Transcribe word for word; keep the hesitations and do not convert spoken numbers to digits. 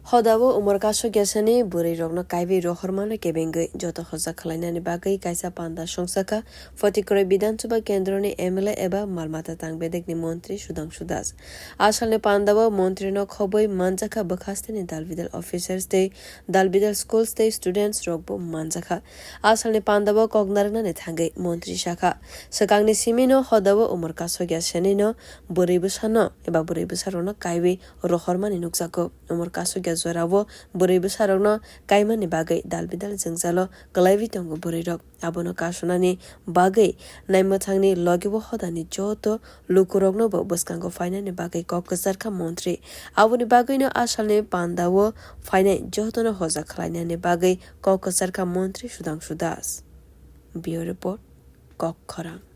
Hodao umor kasuk yasani bwrwi rokno kaiwi rohormano kebengwi joto hoja khwlainani bagwi kaisa panda songchakha Phatikroi Bidhan Sabha kendroni M L A eba malmata tangbedekni montri Sudhangshu Das. Asalni pandao montrino khobwi manjakha bwkhasteni dalbidal officers tei dalbidal schools tei students rokbo manjakha. Asalni pandao kok narwknani thangwi montri sakha, swkangni simino hodao umor kasuk yasanino bwrwi bwsano eba bwrwi bwsarokno kaiwi rohormani nukjago. Umor kasukya jorao bwrwi bwsarokno kaimani bagwi dalbidal jwngjalo kwlaiwi tongo bwrwirok. Abono kasunani bagwi naimwthangni logibo hodani joto lukuroknobo bwskango phainani bagwi kok kwcharkha montri. Aboni bagwino asalni pandao phainai jotono hoja khwlainani bagwi kok kwcharkha montri Sudhangshu Das. Bureau Report, Kok Khorang.